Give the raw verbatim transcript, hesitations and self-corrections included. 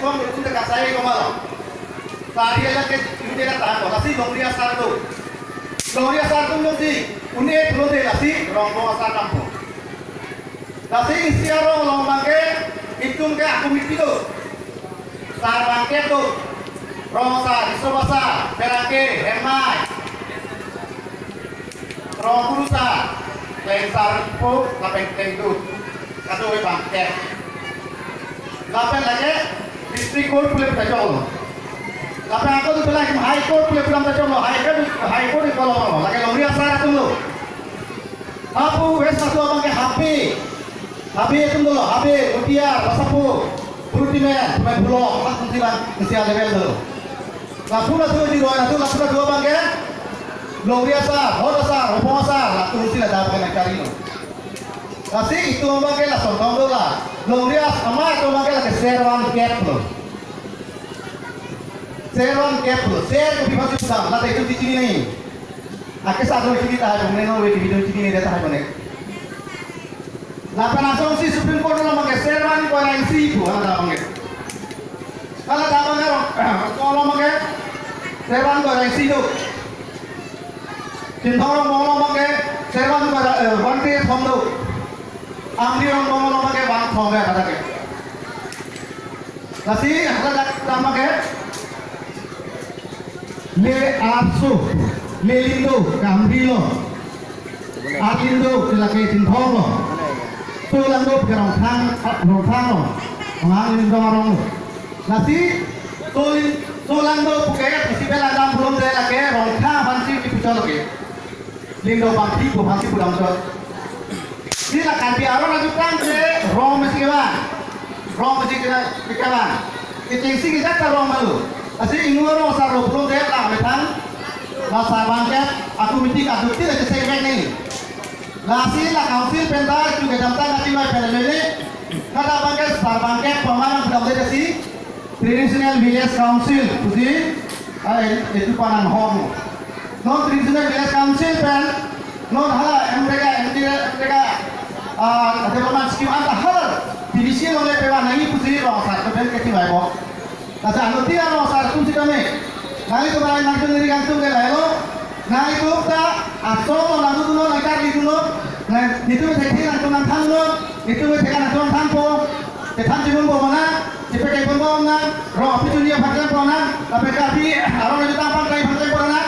Kom itu kasai ko malo. Tari aja ke itu dia tahan ko. Lasi longri asar tu. Longri asar tu mesti un-e pulote lasi rong ko asar kampo. Lasi isi arong along abangke itum ke akomiti do. Sarbangkep do. Rong asar, riso asar, pherangke, hemai. Rong guru asar, kleng asar po, lapen klengduk. Kadokave bangkep. Lapen lake district court pu le pachok lo. Lapen ako tu lake High Court pu le pachok lo. High Court, High Court pu lo. Lake longri asar atum lo. Hapu West Matua abangke Habe. Habe atum dolo, Habe, Gutiar, Basapo, Purutimen, Purutimen Bulok, hak kunti bang, kunti level dolo. Lapu lapu di roi, lapu lapu lapu abangke, longri asar, hot asar, hopong asar, lapu kunti la dap kena kari lo. Lasi itum abangke lason tong dola. Longri asar, ama itum abangke lake servangkep lo. Servangkep lo, ser kopi pasi pusam, lata itum titi ni. Ake satu titi tahan, ne no we titi titi ni tahan ne. Lapen asonsi Supreme Court along abangke servan ko rang isi pu, hala abangke. Hala abangke, ko along abangke servan ko rang isi do. Chinthong along abangke servan ko ra-, eh, one day thom do. Amri along abangke one thom ya kata ke. Lasi hala dak tama ke le arso, le lindo ke Amri lo. Ar lindo ke lake Chinthong lo. So langdo ke Rongkhang, Rongkhang lo. Rongkhang lindo arong lo. Lasi so lin-, so langdo ke isi bela dam belum de lake Rongkhang aphansi kipuchot lake. Lindo bangpi ko bangpi pudam chot. Isi la Karbi aron ajutang ke rong mesi kevan. Rong mesi kena kevan. Kechengsi kejak ta rong malu. Lasi ingur rong asar lo pulo de la methang. La sarbangkep akomiti kaduk ti la kese vek ni. Lasi la council pen ta chu kedamtang kati mai pen le ni. Kada bangke sarbangkep pemalang pudam de si. Traditional Village Council pusi, ah, itu panang hong. Non Traditional Village Council pen, non hala MGNREGA, MGNREGA, ah, development scheme anta hala T V C along le pevan nangji pusi rong asar pen kethimai bo. Lasi anuttin arong asar atum sitame. Nanglitum arai nangtum neri kangtum ke lahelo. Nanglitum ta asong lo nangtum lo nangkarlitum lo. Nang, netum thekthek nangtum nangthan lo. Netum thekthek nangtum nangthanpo. Kethan chimun bo mana. Chepekek pon bo mana. Rong api chunji aphan klem pon na. Lapen Karbi arong ajutang aphan klem aphan klem pon na.